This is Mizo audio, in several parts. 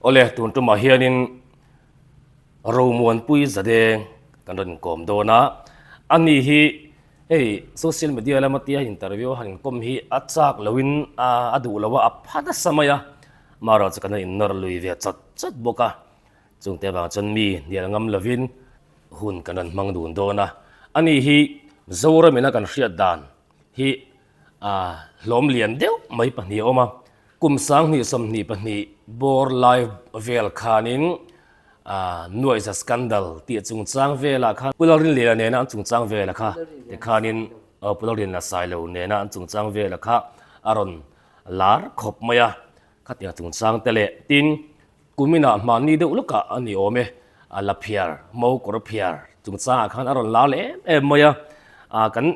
Awle, tun tumah hianin Romuanpui Zadeng kan rawn inkawm dawn a, ani hi hei social media lama tia interview a han inkawm hi a chak loin a duh lo a, a pha nasa mai a, marawh chu kan rawn innawr lui ve chawt chawt bawk a, chungte avang chuan mi hnial ngam lovin hun kan rawn hmang dun dawn a, ani hi Zoram ina kan hriat dan hi hlawm lian deuh mai pahnih a awm a, kum 2022 bawr lai vel khanin Nuaihza scandal tih chungchang velah khan Pu Lalrinliana nena an chungchang vela kha tikhanin Pu Lalrinliana Sailo nena an chungchang vela kha a rawn lar khawp mai a, khatiang chungchang te leh tin Kuminah hmanni deuh lawkah a ni awm e, a la phiar, mo kawr phiar chungchangah khan a rawn lar leh em em mai a, ah kan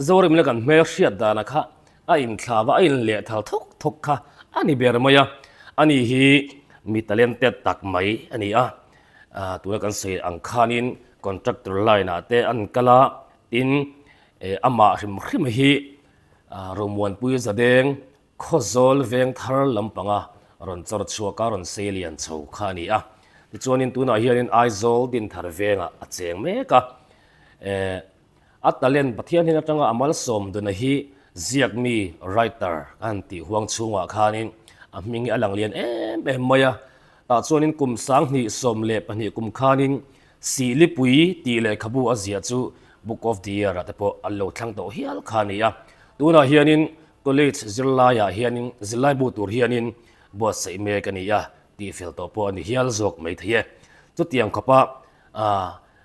Zoram ina kan hmel hriat danah kha a inthlava a inlehthal thawk thawk kha a ni ber mai a, ani hi mi talented tak mai a ni a, ah tuna kan sawi ang khanin contractor line ah te an kal a, tin eh amah hrim hrim hi ah Romuanpui Zadeng Khawzawl veng thar lampanga rawn chawr chhuak a rawn sei lian chho kha a ni a. Tichuanin tunah hianin Aizawl Dinthar vengah a cheng mek a. Eh, a talent Pathian hnen atanga a malsawm duna hi ziakmi, writer, ka han tih huang chhungah khanin a hming hi a lang lian em em mai a. Tah chuanin kum 2012 kum khanin Sihlipui tih lehkhabu a ziah chu Book of the Year ah te pawh an lo thlang tawh hial kha a ni a. Tunah hianin College zirlaiah hianin zirlaibu tur hianin buatsaih mek a ni a, tihfel tawh pawh a ni hial zawk mai thei e. Chutiang khawpa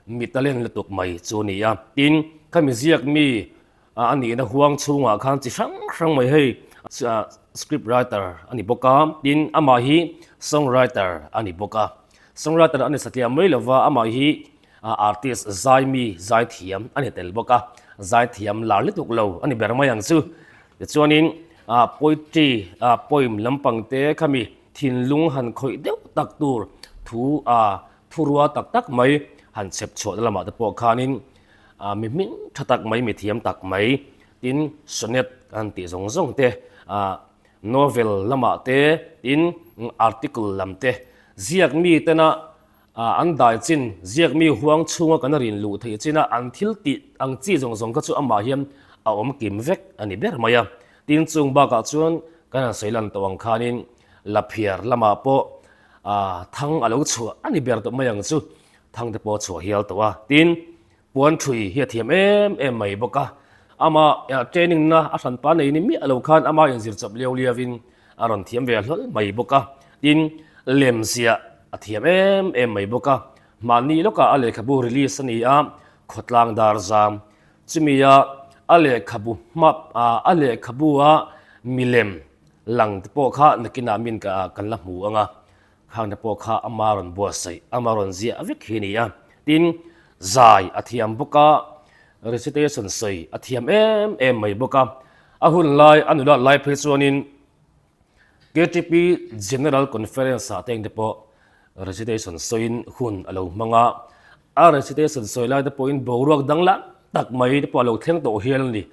mi talent lutuk mai chu a ni a. Tin, khami ziak mi a nihna huang chhungah khan chi hrang hrang mai hei script writer a ni bawk a, tin amah hi song writer a ni bawk a. Song writer a ni satliah mai lova amah hi Artist zaimi zaithiam a ni tel bawk a, zaithiam lar lutuk lo a ni ber mai ang chu. Tichuanin poetry poem lampang te khami thinlung han khawih deuh tak tur thu thurua tak tak mai han chhep chhuahna lamah te pawh khanin mi hming tha tak mai mi thiam tak mai tin sonnet han tih zawng zawng te novel lamah te tin article lam te ziak mi tena An dai chin, ziakmi huang chhunga kan rin luh theih china an thil tih ang chi zawng zawng kha chu amah hian a awm kim vek a ni ber mai a. Tin, chung bakah chuan kan han sawi lan tawh ang khanin Laphiar lamah pawh thang a lo chhuah a ni ber tawh mai ang chu, thang te pawh a chhuah hial tawh a. Tin, Puan thui hi a thiam em em mai bawk a, ama training na a hranpa nei ni miah lo khan ama inzir chawp liau liau in a rawn thiam ve hlawl mai bawk a, tin lem ziah a thiam em em mai bawk a, mahni lawkah a lehkhabu release a ni a, khawtlang dar zam chumi a a lehkhabu hma a lehkhabu a milem lang te pawh kha nakinah min kan la hmu ang a. Khangte pawh kha ama rawn buatsaih, ama rawn ziah vek hi a ni a. Tin, zai a thiam bawk a, recitation sawi a thiam em em mai bawk a. A hun lai, a nulat lai phei chuanin KTP General Conference-ah te engte pawh recitation sawiin hun a lo hmang a. A recitation sawi lai te pawhin boruak danglam tak mai te pawh a lo thleng tawh hial a ni.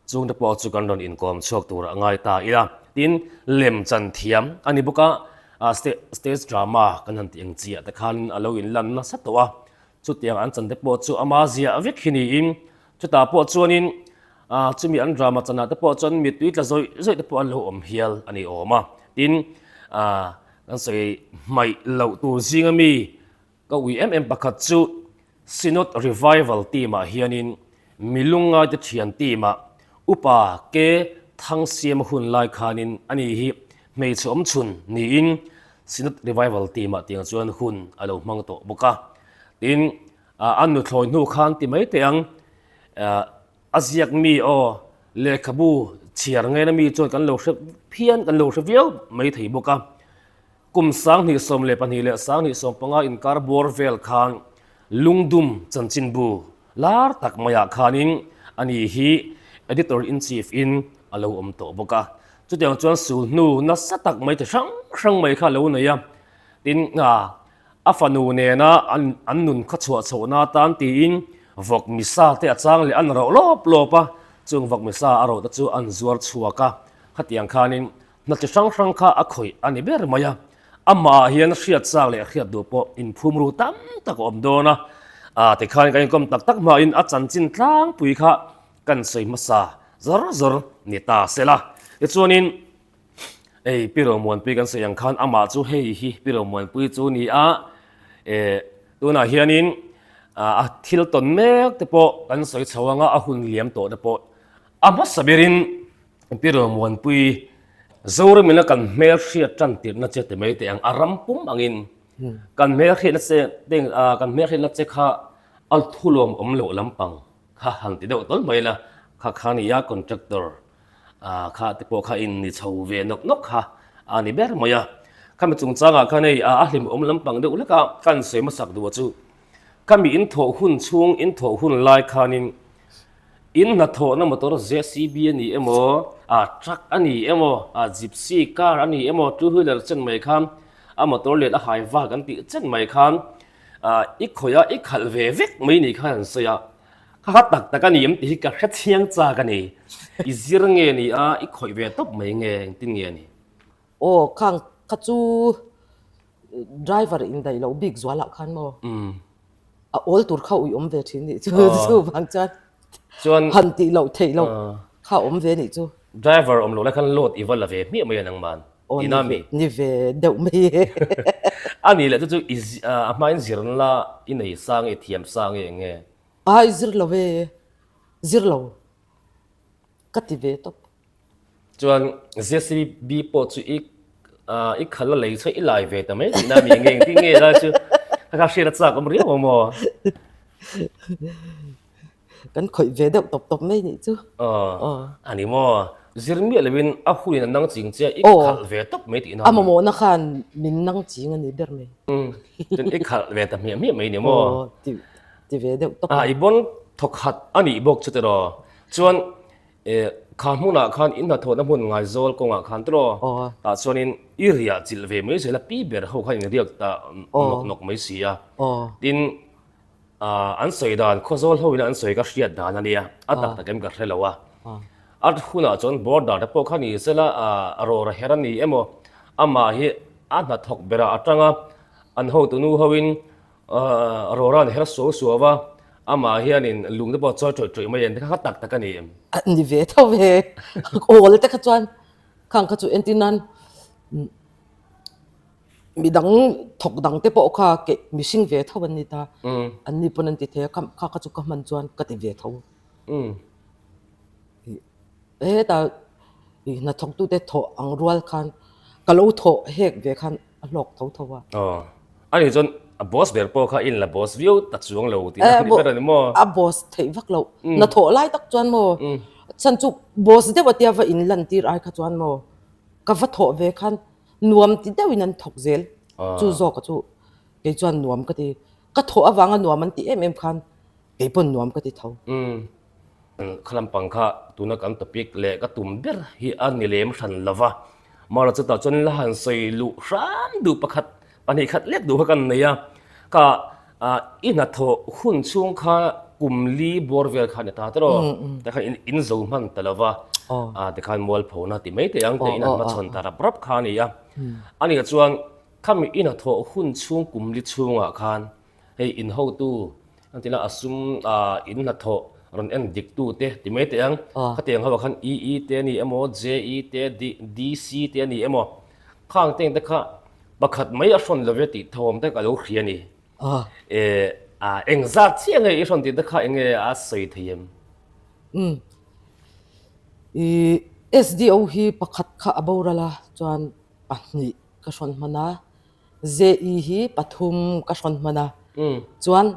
Chungte pawh chu kan rawn inkawm chhuak tur a ngai ta ila. Tin, lem chan thiam a ni bawk a, stage drama kan han tih ang chiah te khan a lo inlan nasa tawh a. Chutiang an chan te pawh chu ama ziah vek hi niin, chutah pawh chuanin chumi an drama chanah te pawh chuan mittui tla zawih zawih te pawh an lo awm hial a ni awm a. Tin, kan sawi hmaih loh tur zinga mi Ka ui em em pakhat chu Synod Revival team ah hianin mi lungngaite thian team ah Upa Ke Thangsiama hun lai khanin ani hi hmeichhe awm chhun niin Synod Revival team ah tiang chuan hun a lo hmang tawh bawk a. Tin, a nuthlawi hnu khan ti mai teh ang, a ziak mi aw lehkhabu chhiar ngaina mi chuan kan lo hre phian, kan lo hre viau mai thei bawk a. Kum 2012 leh 2015 inkar bawr vel khan Lungdum chanchinbu lar tak maiah khanin ani hi Editor-in-Chief in a lo awm tawh bawk a. Chutiang chuan sul hnu nasa tak mai ti hrang hrang mai kha a lo nei a. Tin, a fanu nena an nun kha chhuah chhohna atan tiin vawk misa te a chang leh an roh lawp lawp a, chung vawk misa a roh te chu an zuar chhuak a. Khatiang khanin Hna chi hrang hrang kha a khawih a ni ber mai a. Amah ah hian hriat chak leh hriat duh pawh inphum ru tam tak a awm dawn a. Ah tikhan kan inkawm tak tak hmain a chanchin tlangpui kha kan sawi hmasa zawr zawr ni ta se la. Tichuanin hei Pi Romuanpui kan sawi ang khan amah chu hei hi Pi Romuanpui chu ni a, eh tunah hianin a thil tawn mek te pawh kan sawi chho anga a hun liam tawh te pawh a hmasa berin Pi Romuanpui Zoramina kan hmel hriat tan tirhna che ti mai teh ang, a ram pum angin kan hmel hriatna che kan hmel hriatna che kha a thulawm awm loh lampang kha han ti deuh tawl mai la, kha kha nia contractor kha te pawh kha in ni chho ve nawk nawk kha a ni ber mai a. Khami chungchangah khan hei a hlimawm lampang deuh hlek a, kan sawi hmasak duh chu khami in thawh hun chhung in thawh hun lai khanin in hnathawhna motor JCB a ni emaw, truck a ni emaw, gypsy car a ni emaw, two wheeler chen mai khan a motor let a hai vak an tih chen mai khan i khawih a i khalh ve vek mai ni khan an sawi a. Ka hla tak tak a ni em tih hi ka hre chiang chak a ni. I zir nge ni a, i khawih ve tawp mai nge, engtin nge ni? Aw, khang kha chu driver indaih loh bik zualah khan maw? A awl tur kha ui awm ve thin nih chu, chuvang chuan Chuan han tih loh theih loh kha awm ve nih chu. Driver awm loh lai khan load i va la ve hmiah mai a nangman tihna mi? Ni ve deuh mai e. A nih leh chu chu i a hmain zirna la i nei sang i thiam sang i eng nge? Ai zir lo e, zir lo ka ti ve tawp. Chuan JCB pawh chu i i khal a lei chu i lai ve ta mai tihna mi nge engtin nge lai chu kha kha hriat a chak awm riau awm aw. Kan khawih ve deuh tawp tawp mai nih chu. Aw a ni maw? Zir miah lovin a huin a nang ching che a i khalh ve tawp mai tihna a mi. A mamawhna khan min nang ching a ni ber mai. Chuan i khalh ve ta hmiah hmiah mai ni maw? Aw ti ti ve deuh tawp. A i bawn thawkhat a nih bawk chu tiraw? Chuan kha hmunah khan in hnathawhna hmun Ngaizawl kawngah khan tiraw? Tah chuanin i riah chilh ve mai zel a pi ber ho khan in riak ta nawk nawk mai si a. Tin an sawi dan Khawzawl ho ina an sawi ka hriat dan a nia, a tak tak em ka hre lo a. A hunah chuan border te pawh kha ni sela a rawra her a ni emaw amah hi a hnathawk berah atanga an hotunu hoin Rawra an her suau suau a, amah hianin lung te pawh a chawi ṭawih ṭawih mai a, kha kha tak tak a ni em? A ni ve tho ve, awl te kha chuan khang kha chu entir nan midang thawk dang te pawh kha keh mihring ve tho an ni ta, an ni pawn an ti thei a, kha kha chu ka hman chuan ka ti ve tho. Heta hnathawktute thawh ang rual khan ka lo thawh hek ve khan a hlawk tho tho a. Aw, a nih chuan a boss ber pawh kha in la boss viau ta chuang lo tih a ni ber a ni maw? A boss theih vak loh. Hnathawh lai tak chuan maw chhan chu boss deuh atia va in lan tir ai kha chuan maw ka va thawh ve khan nuam ti deuhin an thawk zel. Chu zawk chu kei chuan nuam ka ti. Ka thawh avanga nuam an tih em em khan kei pawn nuam ka ti tho. Kha lampang kha tuna kan topic leh ka tum ber hi a ni lem hran lo va, Mara chutah chuan la han sawi luh hram duh pakhat pahnih khat lek duh kha kan nei a, ka i hnathawh hun chhung kha kum li bawr vel kha a ni ta tawh, tikhan in zo hman ta lo va, tikhan mualphona ti mai teh ang te in an hmachhawn ta rap rap kha a ni a, a nih chuan khami i hnathawh hun chhung kum li chhungah khan Hei in hotu an ti la a sum in hnathawh rawn en dik tu te ti mai teh ang. Khatiang ho ah khan EE te a ni emaw JE te DC te a ni emaw khang te te kha pakhat mai a hrawn lo ve tih thawm te ka lo hria a ni. Engzat chiah nge i hrawn tih te kha enge a sawi thei em? Umm i SDO hi pakhat kha a boral a chuan pahnih ka hrawn hman a. JE hi pathum ka hrawn hman a, chuan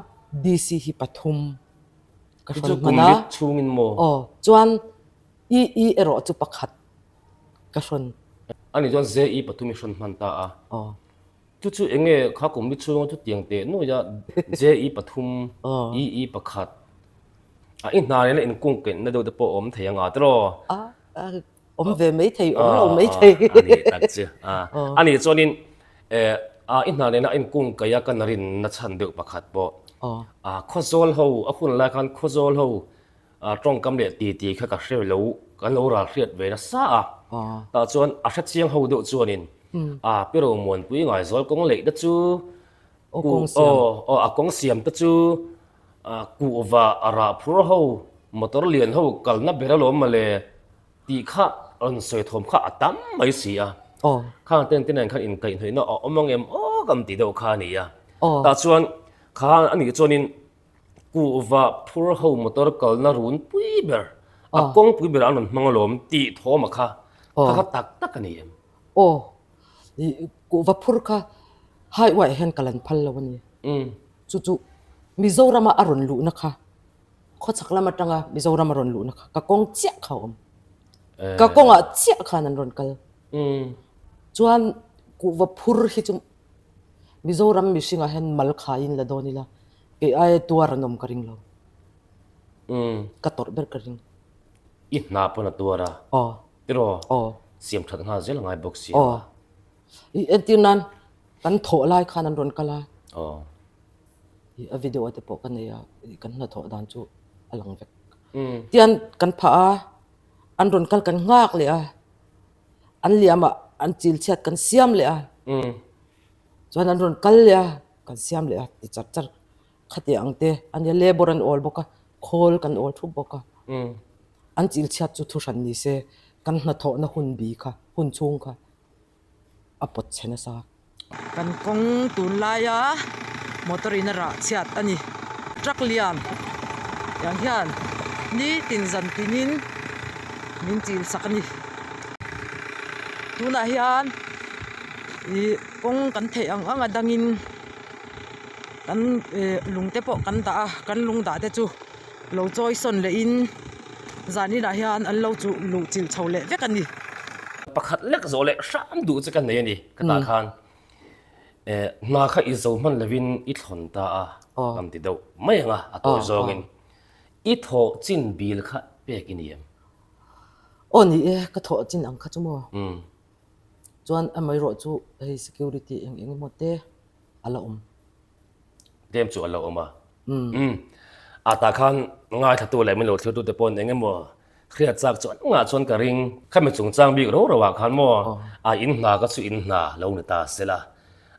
DC hi pathum ka hrawn hman a. Chhungin maw? Aw, chuan EE erawh chu pakhat ka hrawn. Ani chuan JE pathum i hrawn hman ta a. Aw. Chu chu enge kha kum li chhunga chu tiang teh nuai a JE pathum, EE pakhat. A i hna nena inkung kenna deuh te pawh a awm thei ang a tiraw? A, Awm ve mai thei, awm lo mai thei. A ni tak chu. A nih chuanin i hna nena inkung kaih a kan rinna chhan deuh pakhat pawh. Khawzawl ho, a hun lai khan Khawzawl ho tawngkam leh titi kha ka hre lo, kan lo ral hriat ve nasa a. Tah chuan a hre chiang ho deuh chuanin. A Pi Romuanpui Ngaizawl kawng leih te chu aw a kawng siam te chu kuhva a rah phur ho motor lian ho kalna ber alawm mawle tih kha rawn sawi thawm kha a tam mai si a. Khang ten te nen khan inkaihhnawihna a awm ang em aw kan ti deuh kha a ni a. Tah chuan kha a nih chuanin Kuhva phur ho motor kalna run pui ber, a kawng pui ber an rawn hmang alawm tih thawm a kha, kha kha tak tak a ni em? Aw, kuhva phur kha highway ah hian kal an phal lo a ni. Chu chu Mizorama a rawn luhna kha, khawchhak lam atanga Mizoram a rawn luhna kha ka kawng chiah kha a awm. Ka kawngah chiah khan an rawn kal. Chuan kuhva phur hi chu Mizoram mihringah hian mal khaiin la dawn ila, Kei aia tuar an awm ka ring lo. Ka tawrh ber ka ring. I hna pawn a tuar a. Aw. Tiraw? Aw. Siam that nghal zel a ngai bawk si. Aw. I entir nan kan thawh lai khan an rawn kal a. Aw. I a video te pawh ka nei a, kan hnathawh dan chu a lang vek. Tian kan phah a, an rawn kal kan nghak leh a, an liam ah an chil chhiat kan siam leh a. Chuan an rawn kal leh a. Kan siam leh a ti char char khati ang te a nia labour an awl bawk a khawl kan awl thup bawk a an chil chhiat chu thu hran ni se kan hnathawhna hun bi kha hun chhung kha a pawt chhe nasa. Kan kawng tunlaia motor in a rah chhiat a ni truck lian tiang hian nitin zan tinin min chil sak a ni tunah hian ih. Kawng kan theih ang ang a dangin kan eh lung te pawh kan dah a kan lung dah te chu lo chawi sawn leh in zan inah hian an lo chu luh chilh chho leh vek a ni. Pakhat lek zawh leh hram duh chu ka nei a ni ka tah khan eh hna kha i zo hman lovin i thlawn ta a kan ti deuh mai ang a a tawi zawngin i thawh chin bil kha pek i ni em? Aw ni e ka thawh chin ang kha chu maw? Chuan amaherawh chu hei security eng eng emaw te a la awm. Tlem chu a la awm a. Umm. A tah khan ngaithlatu leh min lo thirtute pawn eng emaw hriat chak chu an ngah chuan ka ring. Khami chungchang bik ro ro ah khan maw a in hna ka chu in hna lo ni ta sela,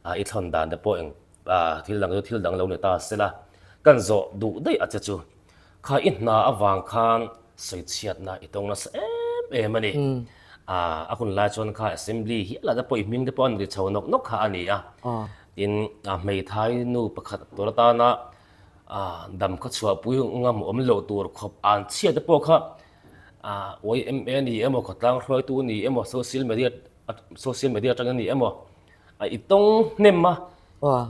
a i thlawn dan te pawh eng thil dang chu thil dang lo ni ta sela, kan zawh duh daih a che chu. Kha i hna avang khan sawichhiatna i tawng nasa em em a ni. A hun lai chuan kha assembly hial ah te pawh i hming te pawh an ri chho nawk nawk kha a ni a. Tin, hmeithai nu pakhat tur atana dam kha chhuahpui ngam awm loh tur khawp an chhiat te pawh kha YMA ni emaw, khawtlang hruaitu ni emaw, social media social media atang ni emaw i tawng hnem a.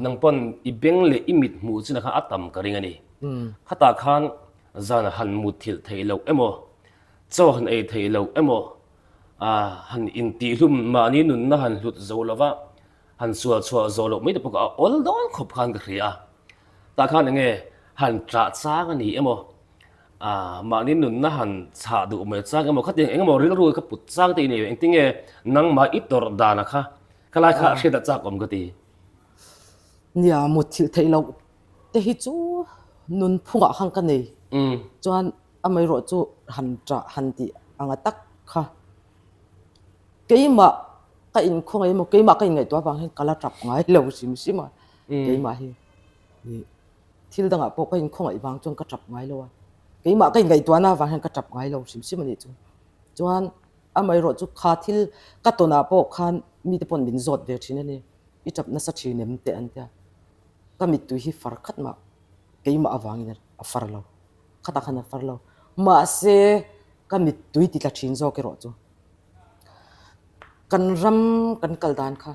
Nang pawn i beng leh i mit hmuh chin ah khan a tam ka ring a ni. Khatah khan zan han mut thilh theih loh emaw, chaw han ei theih loh emaw, han intihhlum mahni nunna han hlut zo lova han sual chhuah zawh loh mai te pawh kha a awl dawn khawp khan ka hria a. Tah khan eng nge han ṭah chang a ni emaw, mahni nunna han chhah duh mai chang emaw khatiang eng emaw rilru ka put chang te i nei engtinge nangmah i tawrh dana kha khalai kha hriat a chak awm ka ti. Nia mutthilh theih loh te hi chu nunphungah khan ka nei. Chuan amaherawh chu han ṭah han tih anga tak kha keimah ka inkhawngaih emaw keimah ka inngaihtuah avang hian ka la ṭap ngai lo hrim hrim a keimah hi thil dangah pawh ka inkhawngaih vang chuan ka ṭap ngai lo a keimah ka inngaihtuahna avang hian ka ṭap ngai lo hrim hrim a nih chu. Chuan amaherawh chu kha thil ka tawnah pawh khan mite paw'n min zawt ve ṭhin a ni. I ṭap nasa ṭhin em teh an tia. Ka mittui hi far khat mah keimah avangin a far lo. Khatah khan a far lo. Mahse ka mittui ti tla ṭhin zawk erawh chu kan ram kan kal dan kha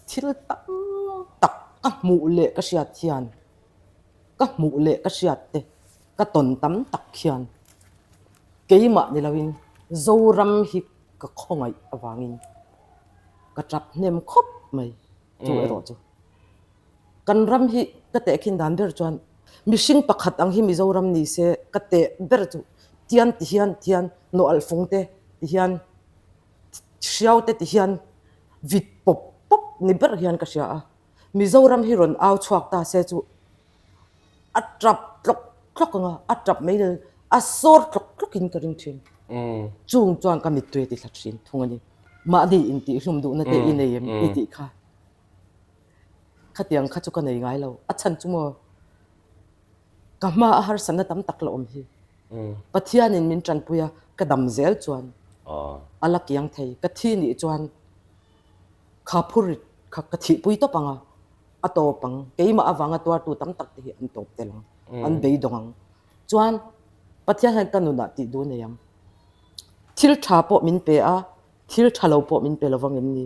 thil tam tak ka hmuh leh ka hriat hian ka hmuh leh ka hriat te ka tawn tam tak hian keimah ni loin Zoram hi ka khawngaih avangin ka tap hnem khawp mai chu erawh chu. Kan ram hi ka tehkhin dan ber chuan mihring pakhat ang hi Mizoram ni se ka teh ber chu tian ti hian tian nawh alh fung te ti hian hriau te ti hian vit pawp pawp ni ber hian ka hria a. Mizoram hi rawn au chhuak ta se chu a tap tlawk tlawk ang a, a tap mai lo a sawr tlawk tlawk in ka ring thin. Chung chuan ka mittui a ti thla thin thung a ni. Mahni intihhlum duhna te i nei em i tih kha. Khatiang kha chu ka nei ngai lo. A chhan chu maw ka hma a harsatna tam tak la awm hi. Pathianin min tanpui a, ka dam zel chuan a la kiang thei. Ka thi nih chuan kha phurrit kha ka thihpui tawp ang a, a tawp ang. Keimah avanga tuartu tam tak te hi an tawp tel ang, an beidawng ang. Chuan Pathian hian ka nunah tih duh nei ang. Thil tha pawh min pe a, thil tha lo pawh min pe lo vang em ni?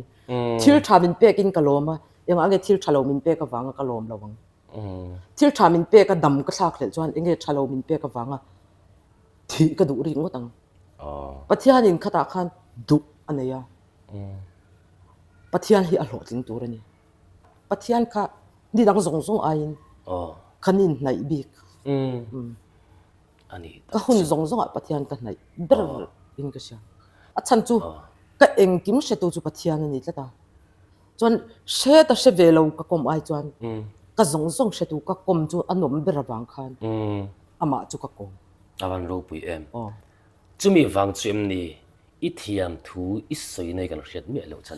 Thil tha min pekin ka lawm a, engah nge thil tha lo min pek avanga ka lawm lo ang? Thil tha min pek a dam ka thlak hlelh chuan enge tha lo min pek avanga thih ka duh rik ngawt ang. Pathianin khatah khan duh a nei a, Pathian hi a hlawhtling tur a ni. Pathian kha ni dang zawng zawng aiin kan inhnaih bik. Ka hun zawng zawngah Pathian ka hnaih ber in ka hria. A chhan chu ka engkim hretu chu Pathian a ni tlat a. Chuan hre ta hre ve lo ka kawm ai chuan ka zawng zawng hretu ka kawm chu a nawm ber avang khan amah chu ka kawm. A van ropui em. Chumi vang chu em ni i thiam thu i sawi nei kan hriat miah loh chhan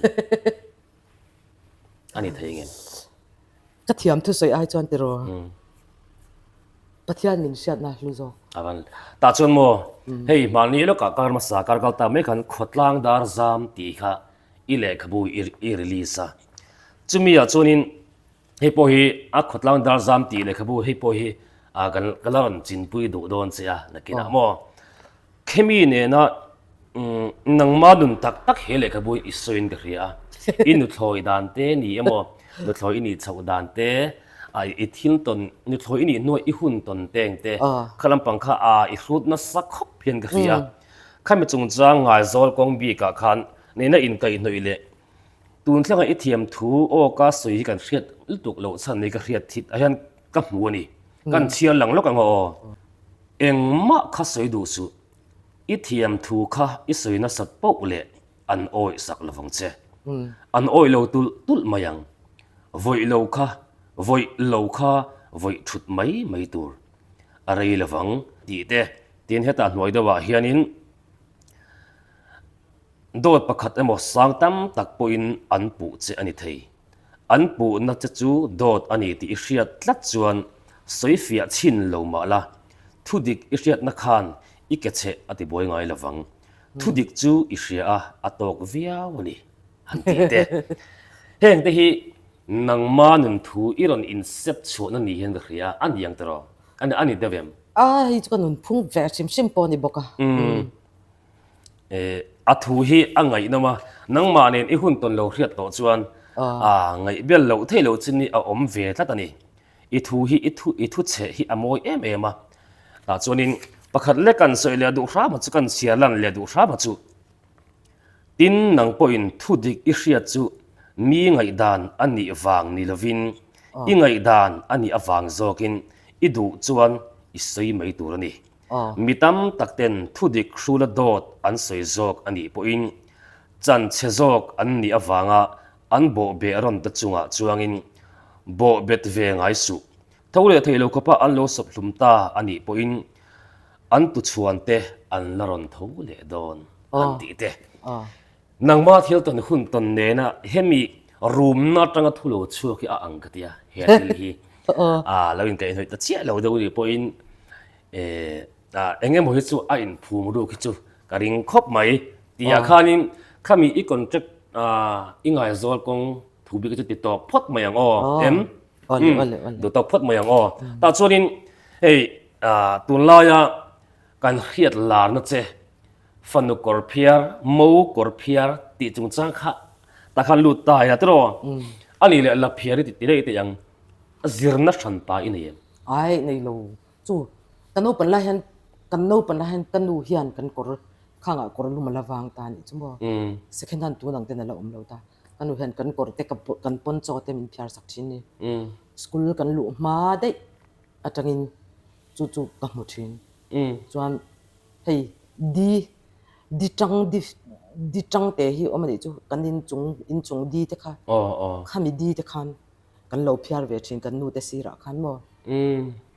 a ni thei ngem? Ka thiam thu sawi ai chuan tiraw Pathian min hriatna hlu zawk. A van tah chuan maw hei hmanni lawkah kar hmasa kar kal ta mai khan khawtlang dar zam tih kha i lehkhabu i release a. Chumi ah chuanin hei pawh hi a khawtlang dar zam tih lehkhabu hei pawh hi kan ka la rawn chinpui duh dawn che a nakinah maw. Khemi nena nangma nun tak tak he lehkhabu i sawiin ka hria a. I nuthlawi dan te ni emaw nuthlawi i nih chhoh dan te i thil tawn nuthlawi i nih hnuah i hun tawn teng te kha lampang kha i hrut nasa khawp hian ka hria a. Khami chungchang Ngaizawl kawng bikah khan nena inkaihhnawih leh tun thlengah i thiam thu aw ka sawi hi kan hriat lutuk loh chhan nei ka hriat thit ah hian ka hmu a ni. Kan chhiar lang lawk ang aw. Engmah kha sawi duh suh. I thiam thu kha i sawi nasat poh leh an awih sak lovang che. An awih lo tulh tulh mai ang. Vawih lo kha vawih lo kha vawih thut mai mai tur. A rei lovang tih te Tin, hetah hnuai deuhah hianin dawt pakhat emaw sang tam tak pawhin an puh che a ni thei. An puhna che chu dawt a ni tih i hriat tlat chuan sawi fiah chhin lo mah la, thu dik i hriatna khan i ke cheh a ti buai ngai lovang. Thu dik chu i hria a, a tawk viau a ni, han tih te. Heng te hi nangma nun thu i rawn insep chhuahna ni hian ka hria a, a ni ang tiraw? A ni deuh em? A hei chu ka nunphung ve hrim hrim pawh a ni bawk a. A thu hi a ngaihnawm a, nangmah nen i hun tawn lo hriat tawh chuan a ngaihbel loh theih loh chin hi a awm ve tlat a ni. I thu hi i thu i thu chheh hi a mawi em em a. Tah chuanin pakhat lek kan sawi leh duh hram a chu kan chhiar lan leh duh hram a chu. Tin, nang pawhin thu dik i hriat chu mi ngaihdan a nih vang ni lovin i ngaihdan a nih avang zawkin i duh chuan i sawi mai tur a ni. Mi tam tak ten thu dik hrula dawt an sawi zawk a nih pawhin chan chhe zawk an nih avanga an bawhbeh rawn te chungah chuangin bawhbet ve ngai suh. Tho leh theih lo khawpa an lo sawp hlum ta a nih pawhin an tuchhuan te an la rawn tho leh dawn an tih te. Nangma thil tawn hun tawn nena hemi rumna atanga thu lo chhuak hi a ang ka tia he thil hi a lo inkaihhnawih ta chiah lo deuh nih pawhin eng emaw hi chu a inphum ruk hi chu ka ring khawp mai tihah khanin khami i contract i ngaizawl kawng thu bik hi chu ti tawp phawt mai ang aw em duh tawk phawt mai ang aw tah chuanin hei tunlaia kan hriat larna che fanu kawr phiar, mo kawr phiar tih chungchang kha tah khan lut ta ila tiraw? A nih leh la phiar i ti daih teh ang, zirna hran pa i nei em? Ai nei lo, chu ka naupan lai hian kan naupan lai hian ka nu hian kan kawr khangah kawr lum a la vang ta a nih chu maw, second hand tun ang ten a la awm lo ta, ka nu hian kan kawr te kan pawnchaw te min phiar sak thin ni, school kan luh hma daih atangin chu chu ka hmu thin, chuan Hei di di tang di di tang te hi awm a nih chu kan inchung inchung di te kha khami di te khan kan lo phiar ve thin kan nu te sirah khan maw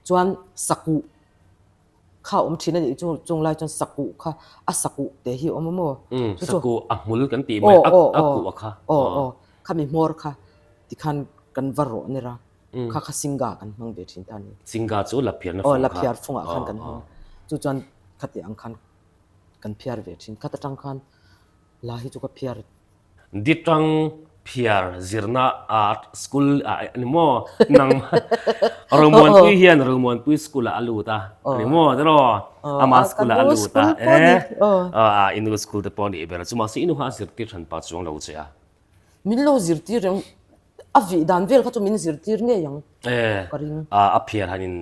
chuan sakuh. Kha awm thin a nih chu chung lai chuan sakuh kha a sakuh te hi a awm a maw? Umm sakuh a hmul kan tih mai a a kuh a kha. Aw aw khami hmawr kha tikhan kan va rawh ner a kha kha singga kan hmang ve thin ta a ni. Singga chu la phiarna fung kha. Aw la phiar fungah khan kan hmang chu chuan khati ang khan kan phiar ve thin khat atang khan la hi chu ka phiar Ditang phiar zirna art school ah ani maw nang Romuanpui hian Romuanpui school ah a lut a ani maw tiraw ama school ah a lut a e a inu school te pawh a nih ber chu mahse inu kha a zirtir hran pah chuang lo che a. Min lo zirtir reng a vih dan vel kha chu min zirtir ngei ang ka ring. A phiar han in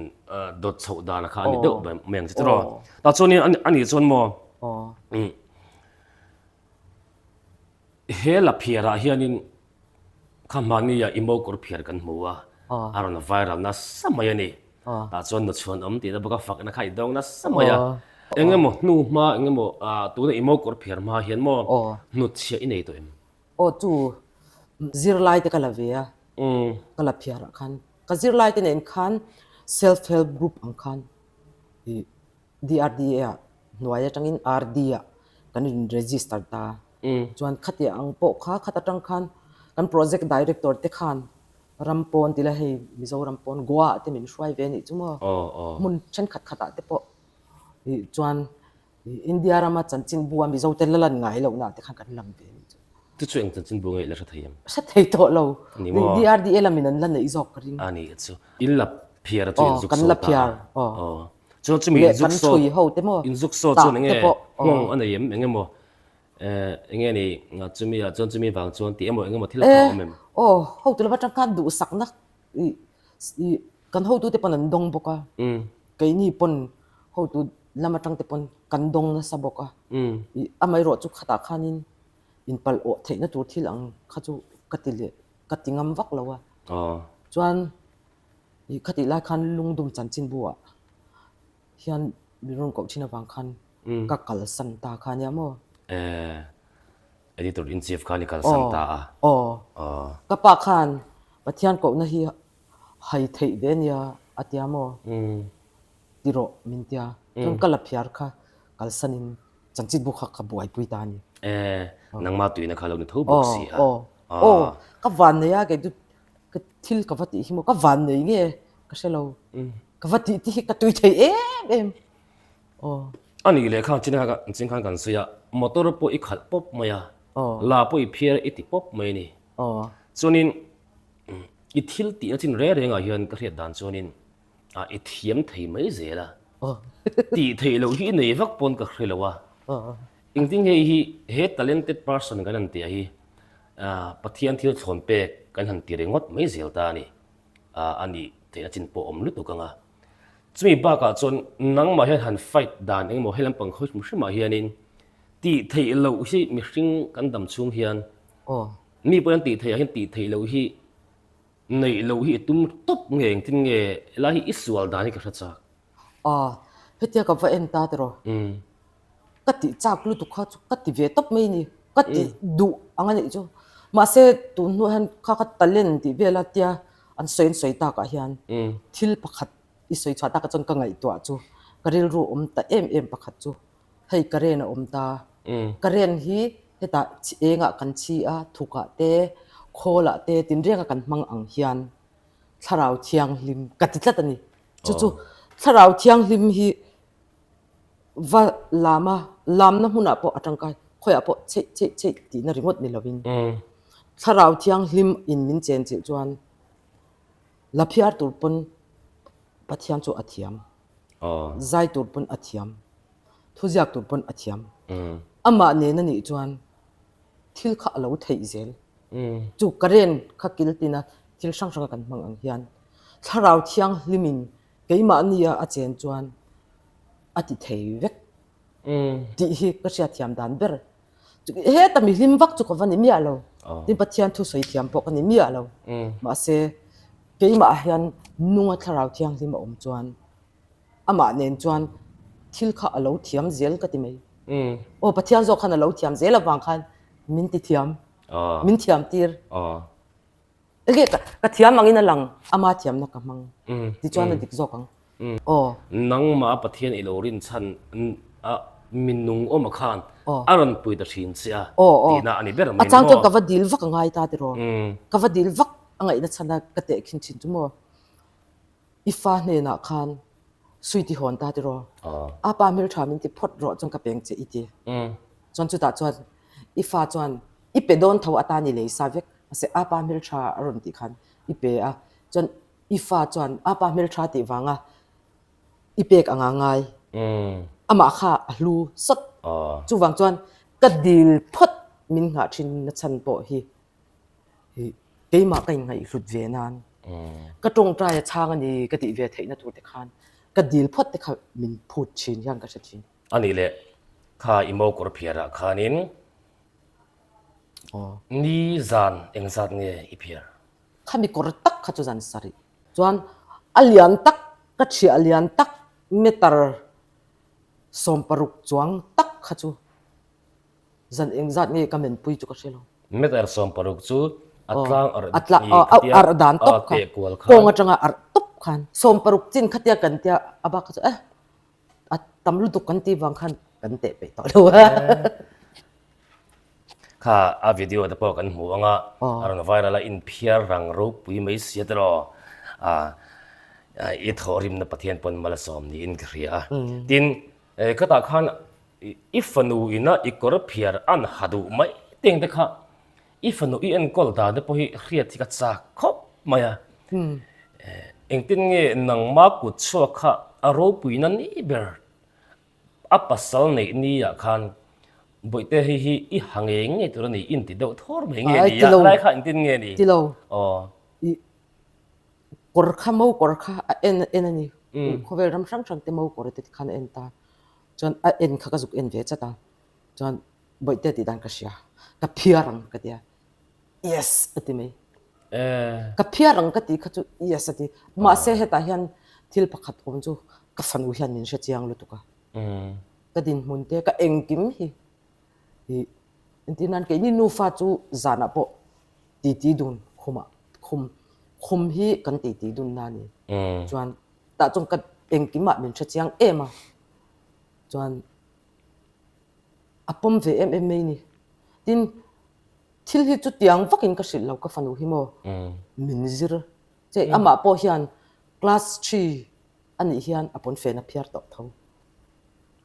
dawt chhoh dan kha a ni deuh mai ang che tiraw tah chuan ani chuan maw He la phiarah hianin kha hmahnia i mokawr phiar kan hmu a, a rawn viral nasa mai a ni. Tah chuan nuchhuan awm tihna bawk a fakna kha i dawng nasa mai a. Eng emaw hnu hma eng emaw tuna i mokawr phiar hma hian maw hnutchhiah i nei tawh em? Aw chu zirlai te ka la ve a, ka la phiarah khan ka zirlai te nen khan self help group ang khan i DRDA ah hnuai atangin RD ah kan in register ta. Chuan khatiang ang pawh kha khat atang khan kan project director te khan ram pawn tila hei Mizoram pawn Goa ah te min hruai ve anih chu maw. Hmun thenkhat khat ah te pawh ih chuan India rama chanchinbu a Mizo te la lan ngai lohna ah te khan kan lang ve anih chu. Chu chu eng chanchinbu nge i la hre thei em? Hre thei tawh lo. Ni maw? DRDA lamin an la neih zawk ka ring. A nih chu. In la phiar chu in zuk Kan saw la ta a. phiar. Aw. Aw. Chuan chumi Leh in zuk kan saw thui ho te maw? in zuk saw Tah chuan eng te nge pawh. Aw. nghawng a nei em? Eng emaw eh eng nge ni chumi ah chuan chumi vang chuan tih emaw eng emaw thil kha a Eh awm em? aw hotu lam atang khan duhsakna ih ih kan hotute pawn an dawng bawk a. Keini pawn hotu lam atang te pawn kan dawng nasa bawk a. Ih amaherawh chu khatah khanin inpalh awh theihna tur thil ang kha chu ka ti leh ka ti ngam vak lo a. Chuan ih khatih lai khan lungdum chanchinbu ah hian min rawn koh thin avang khan ka kalsan ta kha ania maw? Eh, editor in chief khan i kalsan ta a. Aw, ka pa khan Pathian kohna hi hai theih ve ania a tia maw? Ti rawh min tia. Chuan ka la phiar kha kalsanin Chanchinbu kha ka buaipui ta a ni. E, nangmah tuina kha lo ni tho bawk si a. Aw, aw, ka van nei a, kei chu ka thil ka va tih hi maw, ka van nei nge ka hre lo, ka va tih te hi ka tui thei em em. Aw. A nih leh kha chin khan khan kan sawi a, motor pawh i khalh pawp mai a, la pawh i phiar i ti pawp mai a ni. Chuanin i thil tihna chin reng rengah hian ka hriat dan chuanin A i thiam thei mai zel a. Tih theih loh hi i nei vak pawn ka hre lo a. Engtin nge hi he talented person kan han tih a hi Pathian thil thlawn pek kan han ti ringawt mai zel ta a ni. A nih theihna chin pawh awm lutuk ang a. Chumi bakah chuan nangmah hian han fight dan engemaw he lampang khawi hrim hrimah hianin tih theih loh hi mihring kan dam chhung hian mi pawhin an tih theih ah hian tih theih loh hi Neih loh hi i tum tawp nge engtin nge helai hi i sual dan hi ka hre chak. Aw, hetia ka va en ta tiraw. Ka tih chak lutuk kha chu ka ti ve tawp mai ni, ka tih duh ang a nih chu. Mahse tun hnuah hian kha ka talent tih vel a tia an sawi an sawi takah hian thil pakhat i sawi chhuah takah chuan ka ngaihtuah chu ka rilru awm ta em em pakhat chu Hei current a awm ta. Current hi hetah engah kan chhi a, thukah te, khawlah te tinrenga kan hmang ang hian thlarau thianghlim ka ti tlat a ni. Chu chu thlarau thianghlim hi va lam a, lamna hmunah pawh a tangkai, khawiah pawh chheih chheih chheih tihna ringawt ni lovin thlarau thianghlim in min chenchilh chuan la phiar tur pawn Pathian chu a thiam. Zai tur pawn a thiam, thuziak tur pawn a thiam. Amah nen a nih chuan thil kha a lo theih zel. Chu current kha kil tina thil hrang hranga kan hmang ang hian thlarau thianghlimin keimahnia a chen chuan a ti thei vek tih hi ka hriatthiam dan ber. Heta mi hlim vak chu ka va ni miah lo. Tin Pathian thu sawi thiam pawh ka ni miah lo. Mahse keimah hian nunga thlarau thianghlim a awm chuan amah nen chuan thil kha a lo thiam zel ka ti mai. Aw Pathian zawk khan a lo thiam zel avang khan min ti thiam, min thiam tir. Enge ka thiam angin a lang, ama thiamna ka hmang. Tichuan a dik zawk ang. Aw. Nangmah Pathian i lo rin chhan a minung awm a khan a rawn pui ta thin che a tihna a ni ber mai maw? A chang chuan ka va dil vak a ngai ta tiraw? Ka va dil vak a ngaihna chhan a ka tehkhin thin chu maw? I fa hnenah khan suit i hawn ta tiraw? A pa hmeltha min ti phawt rawh chuan ka peng che i ti. Chuan chutah chuan i fa chuan i pe dawn tho atan i lei sa vek mahse a pa hmeltha a rawn tih khan i pe a chuan I fa chuan a pa hmeltha tih vanga i pek anga ngai. Amah kha a hlu sawt. Chuvang chuan ka dil phawt min nghah thin na chhan pawh hi keimah ka inngaihhlut ve nan ka tawngtai a chhang a ni ka tih ve theihna tur te khan ka dil phawt te kha min phut thin hian ka hre thin. A nih leh kha i mo kawr phiarah khanin ni zan engzat nge i phiar? Khami kawr tak kha chu zan sarih chuan a lian tak ka thiah lian tak meter 16 chuang tak kha chu zan engzat nge ka menpui chu ka hre lo. Meter 16 chu a tlang arh a tlang a arh dan tawp kha kawng atanga arh tawp khan 16 chin khatia kan tia a bak kha chu eh a tam lutuk kan tih vang khan kan teh peih tawh lo a. Kha a video te pawh kan hmu ang a, a rawn viral a, inphiar rang ropui mai sia tiraw a i thawhrimna Pathian pawn mal a sawm niin ka hria a. Tin, khatah khan i fanu ina i kawr phiar an ha duh mai teng te kha i fanu i enkawl dan te pawh hi hriat hi ka chak khawp mai a. Engtin nge nangma kut chhuak kha a ropuina ni ber A pasal neih ni ah khan Bawihte hei hi i ha ngei ngei tur a ni in ti deuh thawr mai nge ni a, helai kha engtin nge ni? Ti lo. Aw. I kawr kha mo kawr kha a en en a ni. Khawvel ram hrang hrang te mo kawr te khan a en ta. Chuan a en kha ka zuk en ve chat a. Chuan Bawihte tih dan ka hria. Ka phiar ang ka ti a. Yes a ti mai. Ka phiar ang ka tih kha chu yes a ti. Mahse hetah hian thil pakhat awm chu ka fanu hian min hre chiang lutuk a. Ka dinhmun te ka engkim hi i entir nan keini nufa chu zanah pawh titi dun khumah khum khum hi kan titi dun na a ni. Chuan tah chuan ka engkimah min hre chiang em a. Chuan a pawm ve em em mai a ni. Tin. Thil hi chutiang vakin ka hrilh lo ka fanu hi maw min zir che amah pawh hian class three a nih hian a pawn fen a phiar tawh tho.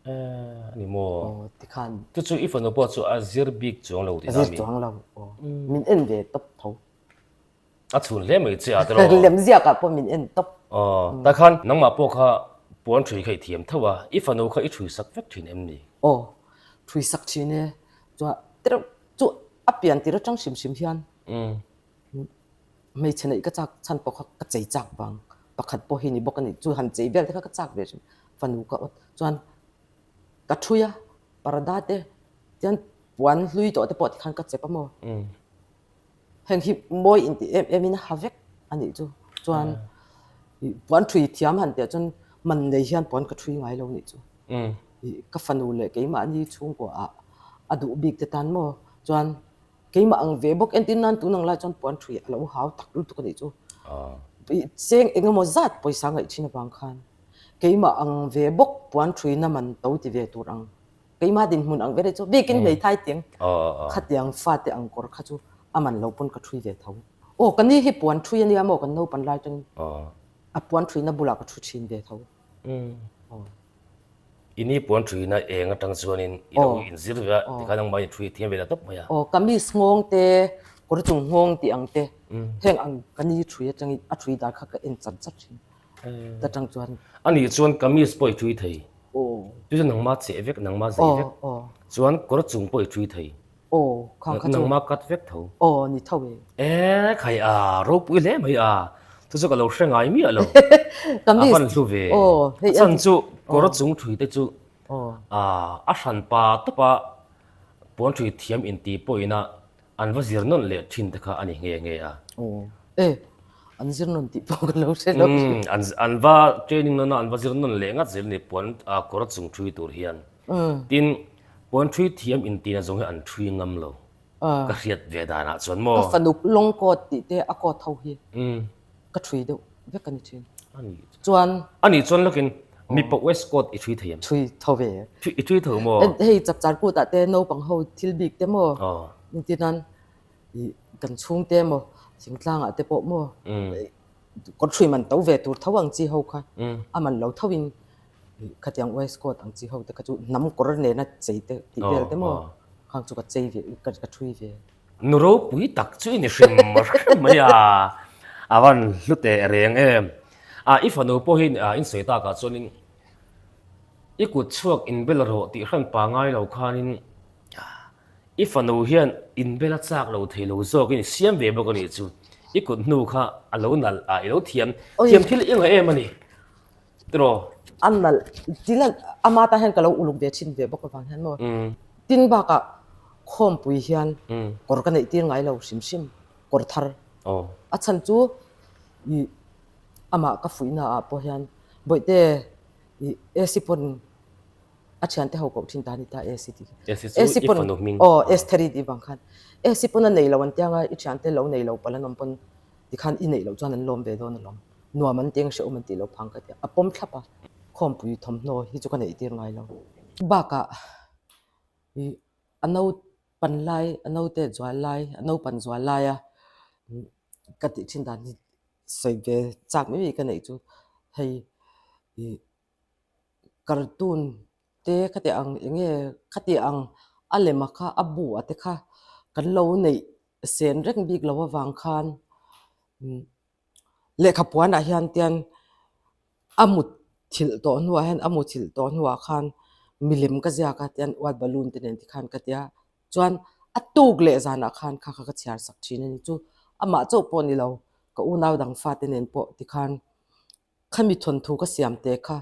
Eh a ni maw? Aw tikhan. Chu chu i fanu pawh chu a zir bik chuang lo tih na mi? A zir chuang lo aw min en ve tawp tho. A chhun hle mai che a tiraw? Lemziak ah pawh min en tawp. Aw, tah khan nangmah pawh kha puan ṭhui kha i thiam tho a, i fanu kha i ṭhui sak vek ṭhin em ni? Aw, ṭhui sak ṭhin e. Chuan tereuh chu a pian tir aṭang hrim hrim hian hmeichhe neih ka chak chhan pawh kha ka chei chak vang pakhat pawh hi ni bawk a ni. Chu han chei vel te kha ka chak ve hrim fanu ka awt. Chuan ka ṭhui a, parda te tian puan hlui tawh te pawh tikhan ka chep a maw? Heng hi mawi intih em em in a ha vek a nih chu. Chuan puan ṭhui thiam han tih ah chuan man nei hian puan ka ṭhui ngai lo nih chu. Ka fanu leh keimahni chhungkua ah a duh bik te tan maw? Chuan keimah ang ve bawk entir nan tun ang lai chuan puan ṭhui a lo hau tak lutuk a nih chu. Cheng eng emaw zat pawisa ngaih thin avang khan keimah ang ve bawk puan ṭhuina man to ti ve tur ang. Keimah dinhmun ang ber hi chu bikin hmeithai tiang khatiang fate ang kawr kha chu a man lo pawn ka ṭhui ve tho. Aw ka ni hi puan ṭhui a nia maw kan naupan lai atangin a puan ṭhuina bulah ka ṭhu ṭhin ve tho. I ni puan ṭhuina eng atang chuanin i lo inzir ve a tikhan nangmah in ṭhui thiam ve ta tawp mai a. Aw kamis nghawng te kawr chung nghawng tih ang te heng ang ka ni ṭhui atangin a ṭhui dan kha ka en char char ṭhin. Ta tang chuan. A nih chuan kamis pawh i ṭhui thei. Chu chu nangma cheh vek, nangma zei vek. Chuan kawr chung pawh i ṭhui thei. Nangma cut vek tho. Aw ni tho e. E khai a, ropui hle mai a. Chu chu ka lo hre ngai miah lo. A van hlu ve. A chhan chu kawr chung ṭhui te chu a hran pa tawp a puan ṭhui thiam inti pawhin a An va zir nawn leh thin te kha a ni nghe nghe a. Aw e, an zir nawn tih pawh ka lo hre lo. Umm, an an va training nawn a, an va zir nawn leh ngat zel a ni puan ah kawr chung thui tur hian. Tin, puan thui thiam intina zawng hi an thui ngam lo. Ka hriat ve danah chuan maw. Ka fanuk long coat tih te a coat ho hi ka thui deuh vek a ni thin. Chuan. A nih chuan lawkin mipa waistcoat i ṭhui thei em? Ṭhui tho ve. I ṭhui tho maw? Hei chapchar kut ah te naupang ho thil bik te maw? Engtin nan kan chhungte maw thingtlang ah te pawh maw kawr ṭhui man to ve tur tho ang chi ho kha a man lo tho in khatiang waistcoat ang chi ho te kha chu hnam kawr nena chei te tih vel te maw khang chu ka chei ve ka ṭhui ve. Nu ropui tak chu i ni hrim hrim mai a, a van hlu teh reng em. A i fanu pawhin in sawi takah chuanin i kut chhuak inbel rawh tih hran pa ngai lo khanin i fanu hian inbel a chak lo thei lo zawkin i siam ve bawk a nih chu. I kut hnu kha a lo nalh a, i lo thiam thiam thil i ngaih em a ni. Tiraw? A nalh tin a ama tan hian ka lo uluk ve thin ve bawk avang hian maw. Tin bakah khawmpui hian kawr ka neih tir ngai lo hrim hrim kawr thar. A chhan chu ih amah ka fuihna ah pawh hian Bawihte ih AC pawn a thiante ho koh thin ta a ni ta AC tih khi. AC pawn aw Estheri tih vang khan AC pawn a nei lo an tia nga i thiante lo nei lo palh an awm pawn tikhan i neih loh chuan an lawm ve dawn alawm. Nuam an teng hrehawm an tih loh phang ka ti a, a pawm thlap a, khawmpui thawmhnaw hi chu ka neih tir ngai lo. Bakah ih a naupan lai, a naute zual lai, a naupan zual laia ka tih thin dan hi sawi ve chak mai mai ka neih chu hei ih cartoon te khati ang eng nge khati ang a lema kha a bu ah te kha kan lo neih sen reng bik lo avang khan. Lehkha puanah hian tian a mut thilh tawh hnuah hian a mu thilh tawh hnuah khan milem ka ziak a tian white balloon te nen tikhan ka ti a chuan a tuk leh zanah khan kha kha ka chhiar sak thin a ni chu amah chauh pawh ni lo ka unau dang fate nen pawh tikhan khami thawnthu ka siam te kha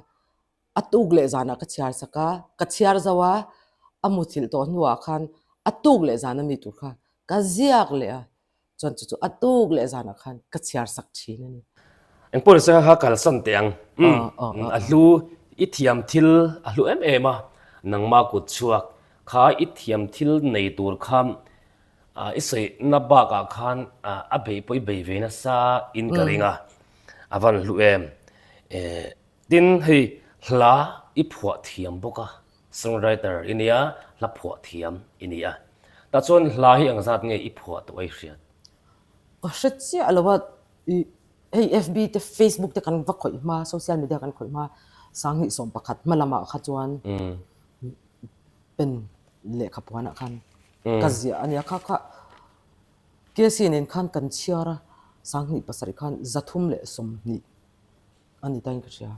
a tuk leh zanah ka chhiar sak a ka chhiar zo a a mu thilh tawh hnuah khan a tuk leh zan ami tur kha ka ziak leh a. Chuan chu chu a tuk leh zanah khan ka chhiar sak thin a ni. Engpawh nise kha kalsan teh ang. A hlu i thiam thil a hlu em em a, nangma kut chhuak kha i thiam thil nei tur kha i sawihna bakah khan a bei pawh i bei ve nasa in ka ring a, a van hlu em. Tin hei hla i phuah thiam bawk a. Songwriter i nia, hla phuah thiam i ni a. Tah chuan hla hi ang zat nge i phuah tawh a i hriat? Ka hre chiah lo a, i hei FB te Facebook te kan va khawih hma, social media kan khawih hma, sanghnih 11 hma lamah kha chuan pen lehkha puanah khan ka ziah a nia. Kha kha KC nen khan kan chhiar a, sanghnih pasarih khan 320. a ni tain ka hria.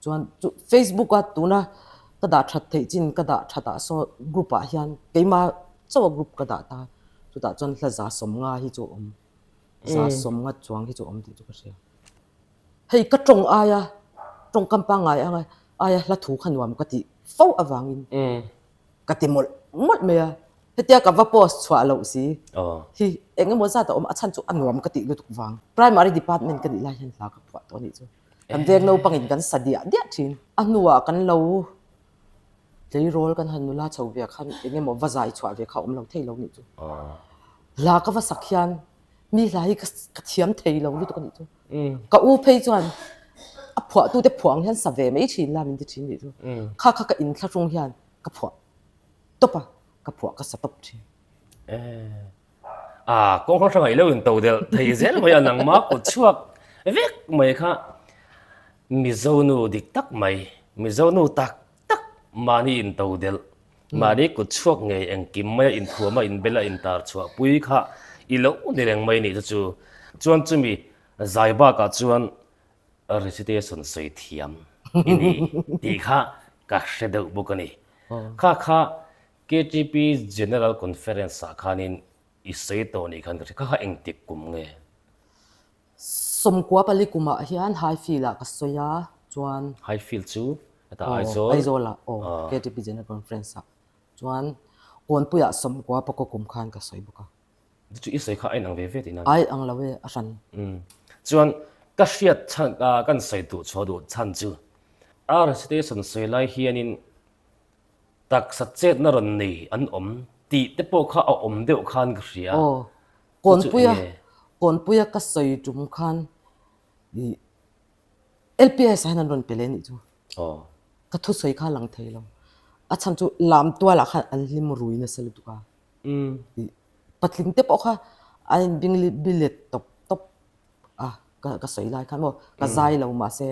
Chuan chu Facebook a tuna ka dah that theih chin ka dah that ah saw group ah hian keima chauh a group ka dah ta chutah chuan hla 150 hi chu a awm 150 chuang hi chu a awm tih chu ka hria. Hei ka tawng aia tawngkam pangngai anga aia hla thu kha nuam ka tih fo avangin ka ti mawlh mawlh mai a, hetia ka va post chhuah loh si hi eng emaw zat a awm a chhan chu a nuam ka tih lutuk vang. Primary department ka nih lai hian hla ka phuah tawh a nih chu. Kan veng naupangin kan sa diah diah thin. A hnuah kan lo tleirawl kan han nula chho ve khan eng emaw va zai chhuah ve kha a awm lo thei lo nih chu. Hla ka va sak hian mi hla hi ka thiam thei lo lutuk a nih chu. Ka u phei chuan a phuahtute phuah ang hian sa ve mai thin la min ti thin nih chu. Kha kha ka inthlahrung hian ka phuah tawp a, ka phuah ka sa tawp thin. A kawng hrang hrang ah i lo in to delh thei zel mai a, nangmah kut chhuak vek mai kha Mizo nu dik tak mai, Mizo nu tak tak mahni in to delh, mahni kut chhuak ngei engkim maia inthuam a inbel a intar chhuah pui kha i lo ni reng mai nih chu chu. Chuan chumi zai bakah chuan Recitation sawi thiam i ni tih kha ka hre deuh bawk a ni. Kha kha KTP General Conference ah khanin i sawi tawh nih khan ka hria. Kha kha engtik kum nge? 94 kumah hian Highfield ah ka sawi a, chuan. Highfield chu hetah Aizawl? Aizawl ah aw, KTP General Conference ah. Chuan Kawnpuiah 90 pakaw kum khan ka sawi bawk a. Chu i sawi kha a inang ve ve tihna a ni. Ai ang lo e, a hran. Chuan ka hriat chhan, kan sawi duh chhuah duh chhan chu a recitation sawi lai hianin taksa chetna rawn nei an awm tih te pawh kha a awm deuh khan ka hria. Aw, Kawnpuia, Kawnpuia ka sawi tum khan i. LPS ah hian an rawn pe leh anih chu. Ka thusawi kha a lang thei lo. A chhan chu lam tualah khan an hlim rui nasa lutuk a. Patling te pawh kha an inbing bilet tawp tawp a ka sawi lai khan maw ka zai lo mahse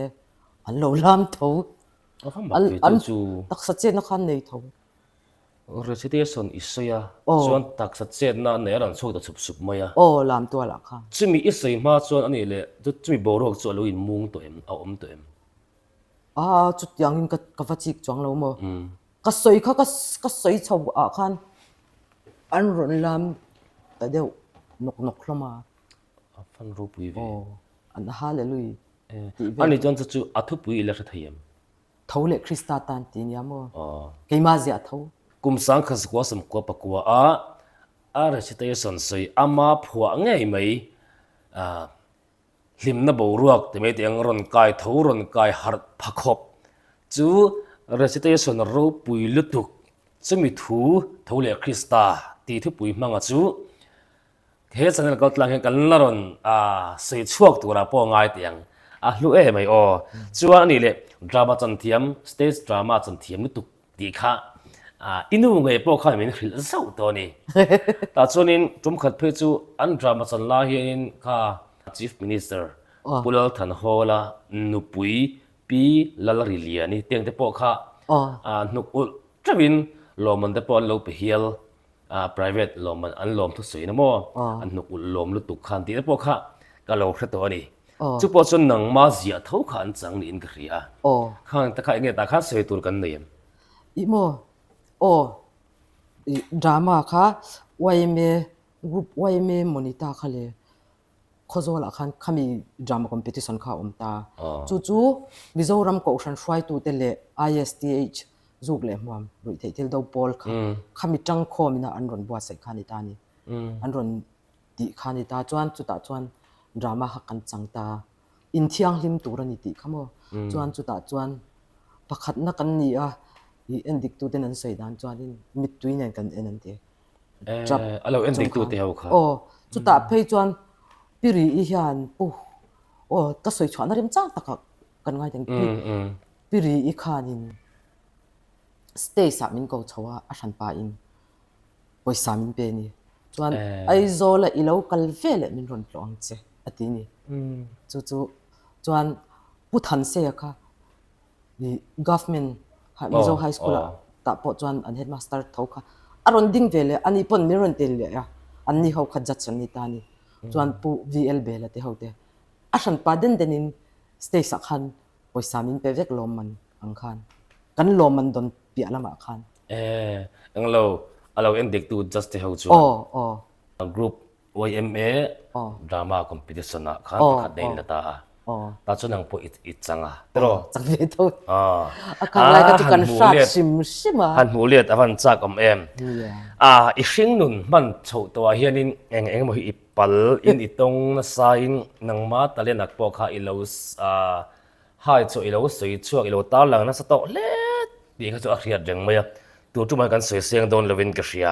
an lo lam tho. An taksa chetna kha an nei tho. Recitation i sawi a, chuan taksa chetna a nei a rawn chhuak ta chhup chhup mai a. Aw, lam tualah khan. Chumi i sawi hma chuan a nih leh chumi boruak chu a lo inmung tawh em, a awm tawh em? A, chutiangin ka ka va chik chuang lo maw? Ka sawi kha ka ka sawi chho ah khan an rawn lam ta deuh nawk nawk hlawm a. A fan ropui ve. Aw, an hallelujah tih vel. Ani chuan chu chu a thupui i la hre thei em? Tho leh Krista tan ti nia maw? Keimah ziah tho. Kum sangkhat zakua sawmkua pakua a a recitation sawi ama phuah ngei mai hlimna boruak ti mai teh ang rawn kai tho rawn kai harh pha khawp chu recitation ropui lutuk chumi thu tho leh Krista tih thupui hmanga chu He channel kal tlang hian kan la rawn sawi chhuak turah pawh ngai teh ang. A hlu em mai aw. Chuan anih leh drama chanthiam, stage drama chanthiam lutuk tih kha i nu ngei pawh khan min hrilh zauh tawh a ni. Tah chuanin tum khat phei chu an drama chan lai hianin kha Chief Minister Pu Lalthanhawla nupui Pi Lalriliani tiang te pawh kha hnuk ulh teuhin lawmman te pawh an lo pe hial. Ah private lawm an lawm thu sawi na maw? An hnuk ulh lawm lutuk khan tih te pawh kha ka lo hre tawh a ni. Chu pawh chuan nangma ziah tho kha an chang niin ka hria a. Khang te kha enge tah khan sawi tur kan nei em? Ih maw? Aw ih drama kha yma group yma monita kha le Khawzawlah khan khami drama competition kha a awm ta. Chu chu Mizoram Kohhran hruaitute leh ISTH zuk leh hmuam ruihtheih thil do pawl kha khami tangkhawm ina an rawn buatsaih kha a ni ta a ni. An rawn tih kha a ni ta. Chuan chutah chuan drama kha kan chang ta. Inthianghlim tur a ni tih kha maw? Chuan chutah chuan pakhatna kan ni a, ih endiktuten an sawi dan chuanin mittui nen kan en an ti. Trap a lo en dik tu te ho kha. Aw, chutah phei chuan Piri i hian pu aw ka sawi chhuahna rem chang takah kan ngai deng pi Piri i khanin stage ah min ko chho a, a hran pa in pawisa min pe ni. Chuan Aizawl a i lo kal ve leh min rawn tlawh ang che a ti ni. Chu chu chuan Pu Thanseia kha Government Mizo High School ah tah pawh chuan an headmaster tho kha a rawn ding ve leh a, ani pawn min rawn tel leh a, anni ho kha judge an ni ta a ni. Chuan Pu VL Bela te ho te a hranpa den den in stage ah khan pawisa min pe vek lawmman ang khan kan lawmman dawn piah lamah khan. Eh, englo a lo en dik tu judge te ho chuan. Aw, aw. Group Yma drama competition ah khan pakhat na in la ta a, ta chu nang pawh i chang a tiraw? Chang ve tho. A khan lai kha chu kan hrat hrim hrim a. Han hmuh let a van chak awm em. A i hring nun hman chhoh tawh ah hianin eng eng emaw hi i pal in i tawng nasa in nangma talent ak pawh kha i lo hai chu i lo sawi chhuak i lo tarlang nasa tawh hle tih kha chu a hriat reng mai a, tur tumah kan sawi seng dawn lovin ka hria.